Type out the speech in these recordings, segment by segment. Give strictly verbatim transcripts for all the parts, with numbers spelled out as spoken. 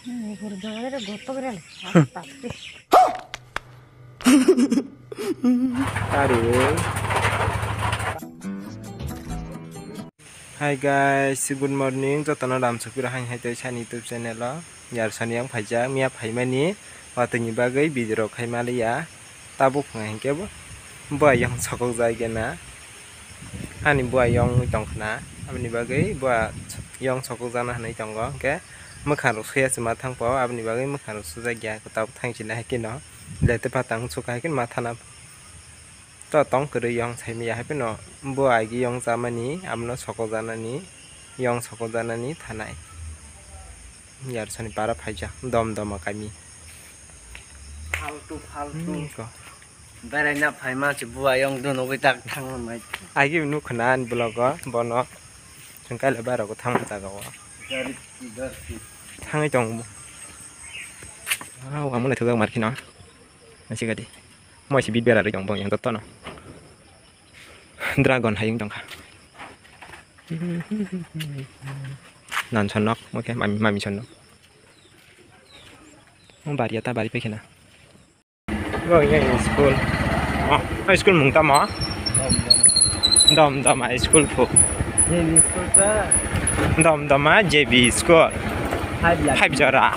Gurjagare goto gre. Tapte. Are. Hi guys, good morning. Jotono ram sokpira hain hai tei sani YouTube channel o. Yar sani yang phaijak, miya phaimani watwi ni bagwi video rok khai maliya. Tabuk phunga hinkhe bo, bo ayang sokok jai gena. Ani bo ayang tongkhna. Aboni bagwi bo ayang sokok jana hinwi tongo. Hinkhe mwkhang rok suya se ma thangpao. Aboni bagwi mwkhang rok sujak ya. Tabuk thang chini hai kheno. Lete patang suka hai kheno ma thana. To tong kwrwi yong saimaya hai phano bo agi yong chamani, abono sokok janani, yong sokok janani thanai. Yarsani para phaijak dom doma kami. Faltu, faltu. Hmm, ko. Beraina phaima se buwa yong dono bai tak thangma mai. Agi nukhna ani vlog o bono. Chwng kaila bara ko thangma jaga o. Gari, gari. Thangwi tongo bo. Ah, wamo naithokjak markheno. Nasikadi. Moi se bibera rwi tong bong yang tottono. Dragon hayung tongkha. Nan sonnok, mokhe mami, mami sonnok. Mo bari ata bari pekhena. Bo yang school. Oh, high school mung tamo? Dom dom high school phu. J B school pa? Dom dom a J B school. Five lakh. Five jora.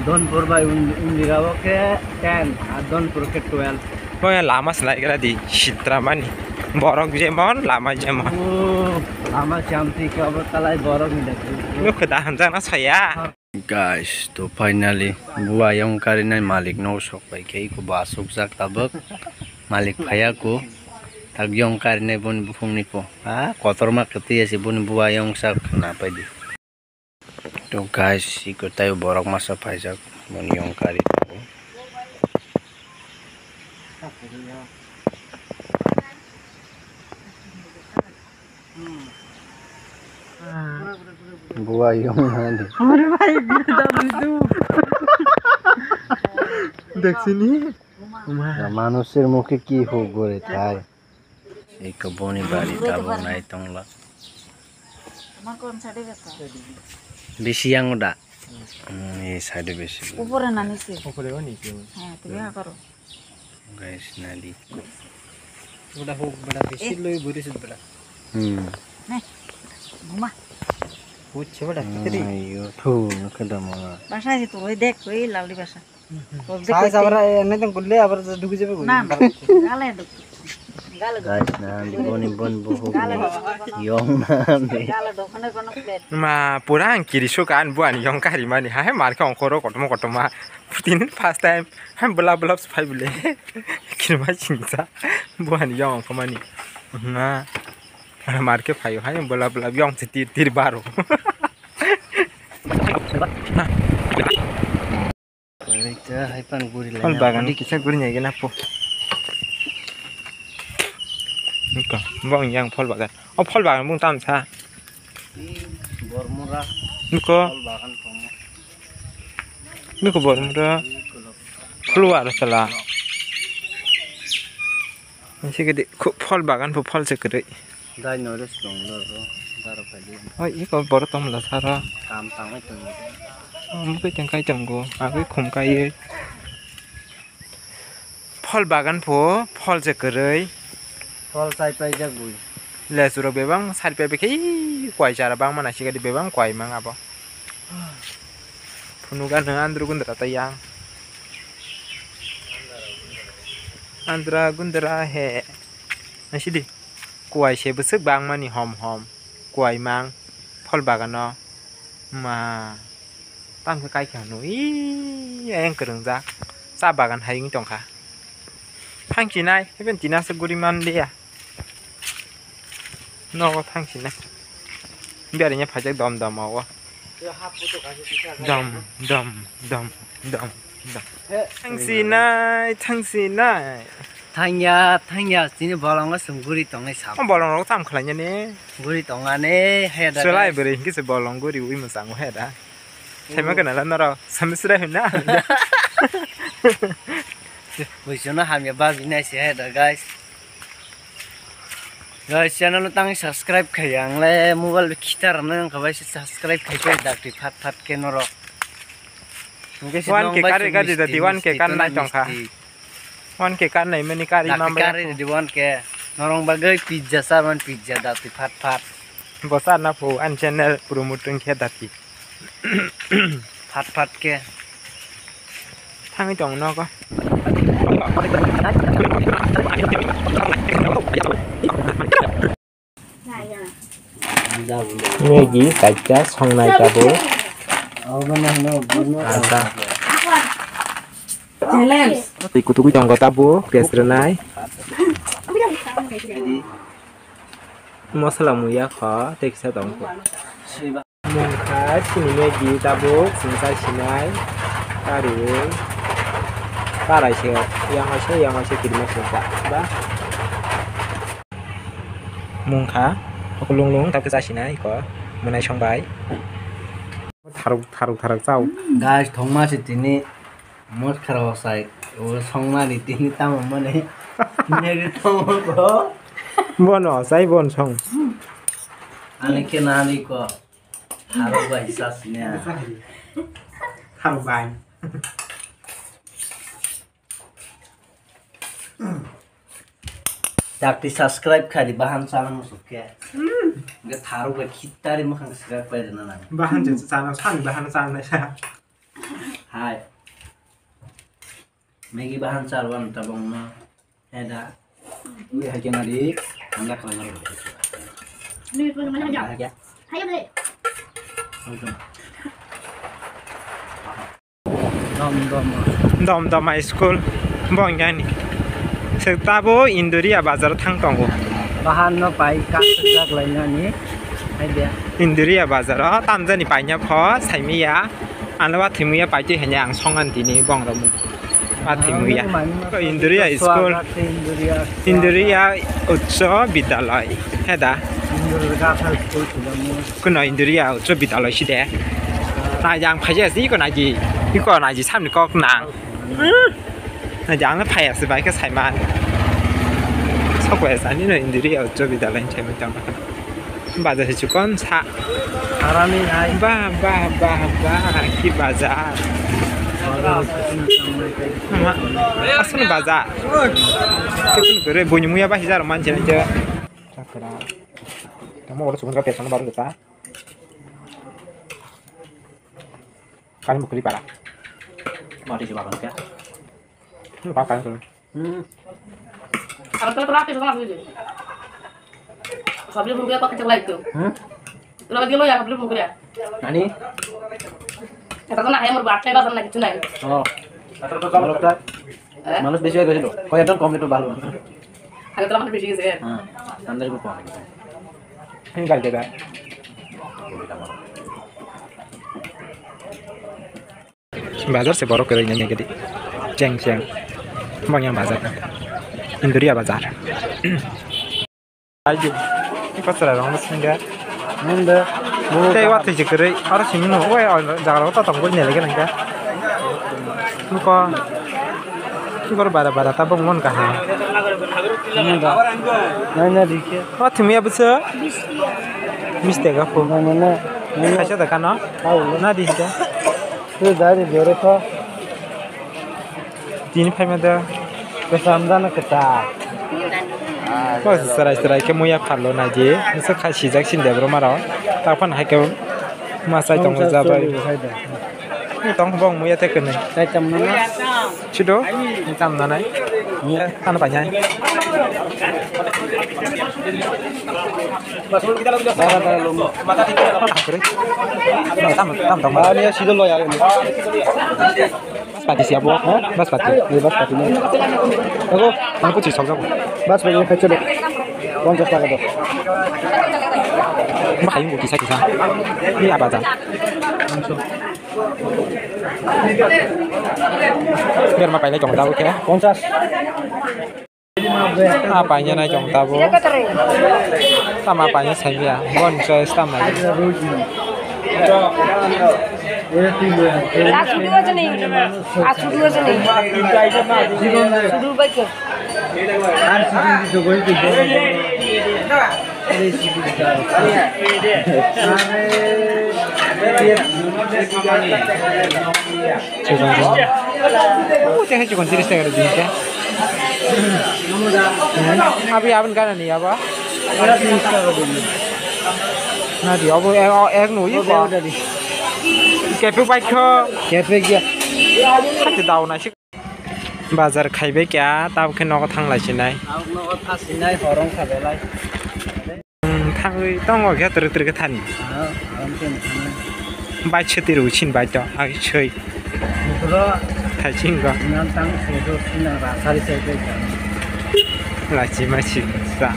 Donpur bai Indira o khe ten, ar Donpur khe twelve. Bo lama slai gra di sitra mani. Borok jemon, lama jemon. Oh, lama champi ke abo talai borok ni dak. Nuk da hamjak na saya. Guys, to finally buwa yong karinai malik no sok pai khe iko ba asuk jak tabuk. Malik phaya ko. Tak yong karinai boni bukhung ni ko. Ah, kotorma kwtwi asi boni buwa yong sak na pai di. To guys, iko tai borok masa phaijak boni yong kari tongo. Buwa yong nani. Amar bhai gurda budu. Deksini? Manusir mukhe ki huk gore thai. Eko boni bari tabuk nai tongla. Bisi yang da. Hmm, e side bisi. Upore nani se. Upore oni se. He, tebe ha karo. Guys, nadi. Bada huk, bada bisi loi buri sud bada. Hmm. Ne. Mama. Buchhe bada, kitri. Ayo, thu, nakada mama. Basa se tu roi dek, koi laldi basa. Sai sabra, e, nai tong kulle, abar dugi jabe goi. Na, na. Gale duk. Guys, na, boni bon buhu. Yong na, ne. Ma, pura ang kiri suka an buan yong kari mani. Hai, mar khe ongkhoro kotorma kotorma. Putin first time. Hai, bela bela phai bole. Kirma chingsa. Buan yong ongkha mani. Na. Mar khe phaio hai, bela bela yong se tir tir baro. Rita hai pan guri lai. Phol bagan kisa guri nyai gena po. Niko, bong yang phol bagan. O phol bagan bung tam sa. Bormura. Niko. Phol bagan tomo. Niko bormura. Phulwa rasala. Nisi gede phol bagan po phol se kwrwi. Dai no rest dong lo ro, daro kali. Oi, iko borok tong mala sara. Kam tangwi tongo. Mukui tengkai tongo, agui khum kai. Phol bagan pho, phol je kwrwi. Phol chai paijak bui. Lesu rok bebang sari pai bikhe, ii, kwai chara bangma naisik adi bebang kwai mang abo. Phunuk ano andru gundra tei yang. Andra gundra he. Naisidi. Kuwai se bwswk bangmani hom hom. Kuwai mang. Phol bagano. Ma. Tamo khe kaikha hwnwi. Ii, ayang kwrwngjak. Cha bagan hai wng tongkha. Thangchinai. Even tinasa guri manliya. Nogo thangchinai. Berainya phaijak dom dom o. Dom, dom, dom, dom, dom. Thangsinai, thangsinai. Thangya, thangya, chini bolongo chwng guri tongnai sabo. O bolongrok tam khlainani. Guri tongani, he da. Chwlai bwrwi hinkhe se bolong guri ui mwchango he da. Saima kana la norok, sami srai hwnna. Buisono hamya babi nai se he da, guys. Guys, channel no tang subscribe khai ang le mobile bi khitar no wngkha bai se subscribe khai pai dakti phat phat khe norok. One K kari gadi dati, one K kan nai tongkha. One K kan nai mani kari mambai. Kari di one K. Norong bagwi pizza saman pizza dati phat phat. Bosa na phu an channel promote wngkhe dati. Phat phat khe. Thangwi tong nogo. Maggie kaisa songnai tabuk. Asa. Twi kutukwi tongo tabuk, pes rwnai. Mosola muya kho, tei kisa tongkho. Mungkha chini Maggie tabuk chwngsa sinai kariwi karai se yang hai se yang hai se kirima singsa ba mungkha okolong long tabuk cha sinai ko mwnai song bai tharuk tharuk tharuk chao. Guys, thongma se tini moskhara osai o songmani tini tamo mani neri thongo ko. Bono osai bon song. Ani khe nani ko. Harok bai sasnya. Harok bai. Dakti subscribe khadi bahan channel musukke. Ge tharok bai khitari mukhang subscribe pai rina nang. Bahan je channel sani bahan channel sa. Hai. Maggie bahan charwan tabong no. Heda. Ui hai kena di. Anda kala laro. Ni pun mana aja. Hai ya. Hai ya, bre. Dom dom. Dom dom high school. Bong yani. Sek tabo Induria bazar thang tongo. Bahan no pai kak jak lai nani. Hai dia. Induria bazar o tamjani paina pho saimiya. Ano wa thimwi ya paitwi hanya ang songan tini bong rok. Wa thimwi ya. Induria school. Induria Uccho Bidyalay. Heda. Kuno Induria Uccho Bidyalay side. Nai jang phaji asi iko naji. Iko naji samni kok nang. Naji ang phai asi bai ke saiman. Sok bai sani no Induria Uccho Bidyalay saiman tang. Bazar se chukon sa. Harani hai. Bah, bah, bah, bah, ki bazar. Ama, asal bazar. Itu kere bunyi muya bah hijar manjil aja. Chakra. Kamu udah sebentar pesan baru kita. Kan bukri para. Mati si bagan kya? Ini pakai tuh. Hmm. Agar kalau terakhir sama sih. Sabri pun kaya pakai celai itu. Hmm? Kalau dia lo ya sabri pun kaya. Nani? Kata kena ayam berbuat kayak apa lagi tunai. Oh. Kalau tak, eh? Manus besi aja sih lo. Kau yang kau itu baru. Ada teman besi sih. Hmm. Anda juga kau. Ini kali kita. Bazar se borok kwrwi nai nai gidi. Cheng cheng. Bang yang bazar. Induria bazar. Aji. Pasara rong singa. Nunda. Tei wa tei kwrwi. Aro simi no. Oi, jaga rok ta tong gol nele gana. Ko. Ko bara bara ta bong mon ka ha. Nunda. Nai na dikhe. Wa thimi ya bwswk? Bish taka pho. Nai na. Kaisa da kano? Nadi hita. Tini phaima da. Kwcham jana kwcham. Bo chwrai chwrai khe muya pharlo naidi. Nisa khai sijak sini debro maro. Taphano hai khe masai tongo jabai. Tong bong muya te kene. Sido, tam nanai. Ano painai. Tam, tam, tam. Baspati siya bo, baspati. Baspati ni. Ako, ano ko chisok jabo. Baspati ni kacang. Pangkas taka to. Makayung ko kisa kisa. Ini apa ta? Berma painai tong tabo khe? Pangkas. Ah, painai tong tabo. Tama painai saiya. Bon choice tama. Aswk dua jani. Aswk dua jani. Sudu bai khe. Chikon chikon. Oh, teh chikon tiris taka rw di khe. Abi aboni gana ni aba. Na di, abo ek, ek nui ko. Kepe bai kho. Kepe gya. Hati dao na sik. Bazar khaibai kya, tab khe nogo thang lai sinai. Nogo thang sinai, horong kha belai. Hmm, thangwi tongo khe twrwk twrwk khe thani. Ah, ang khe nukha. Bai chwtwi rw sin bai to, ai swi. Bro. Thaising go. Nang tang se do sina ra sari se de. Lachi machi sa.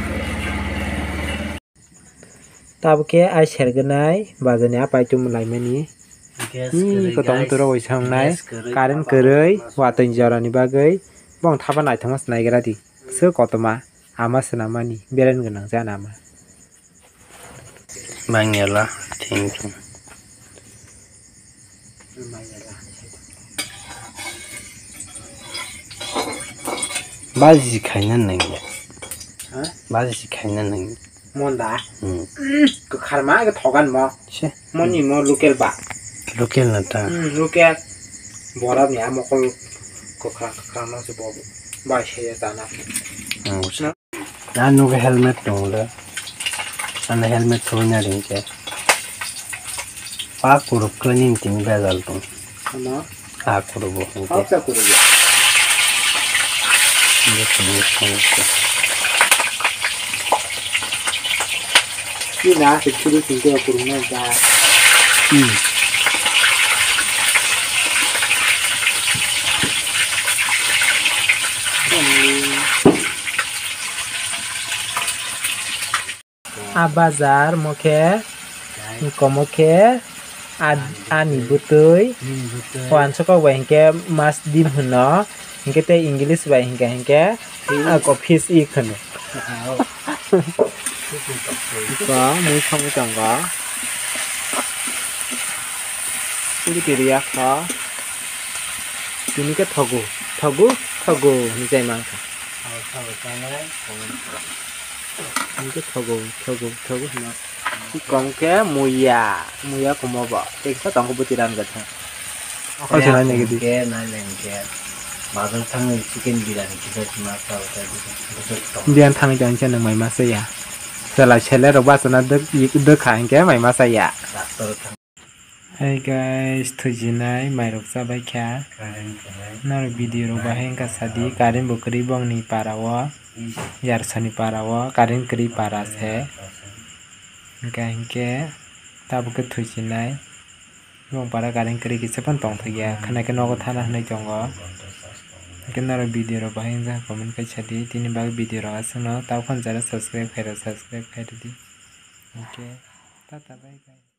Tabuk khe ai sergwnai bazani a paitum laimani. Gas kwrwi, kotong guys. Turo waisa wngnai. Gas kwrwi, current kwrwi, watwi jorani bagwi. Bong thapa naithokma se naigra di. Sw kotorma. Ama swnamani, beren gwnang jana ama. Mangela, thank you. Baji khaina nang. Ha? Baji khaina nang. Monda? Hmm. Kwkharma, thogan mo. Se. Moni mo local ba. Local na ta. Hmm, local. Borok ni a mokol kwkhwrang kwkhwrang no se bo bai se tana. Hmm. Na nugo helmet tong le. Ana helmet thoi na ring ke. Pa kuruk khe ning ting bejal tong. Ano? Ha kuruk bo. Hapsa kuruk ya. Ini semua semua. Ni na se chiri singke kurung na ja. Hmm. A bazar mo khe komo khe a-, ani bwtwi wansukok bai hinkhe mas dim hwno, hinkhe tei English bai hinkhe hinkhe ako fish eye hwno. Ko mui songwi tongo. Uri kiri ya kho. Tini khe thogo, thogo, thogo hinwi chai mankha. Tini khe thogo, thogo, thogo hino. Kong khe muya, muya komo bo. Tei kisa tongkho bwtwi ran gotha. Koi se nai nai gidi. Khe nai nai khe. Bazar thangwi chicken biryani kisa sima sa utai. Biyan thangwi tong khe nang mai ma saya. Chala chele rok bachana dwk, dwkha hinkhe mai ma saya. Doctor thang. Hey guys, thujinai mairok chabai kha. Norok video rok bahai wngkha sadi, current bo kwrwi bongni para o, yarsani para o, current kwrwi para se. Hingkha hinkhe tabuk khe thujinai. Bong para current kwrwi kisa phano tongthokya, khwnai khe nogo thana hinwi tongo. Hinkhe norok video rok bahai wngkha comment khai sadi, tini bagwi video rok aswkno tabuk phano jara subscribe khairok subscribe khairidi. Hinkhe tata bye bye.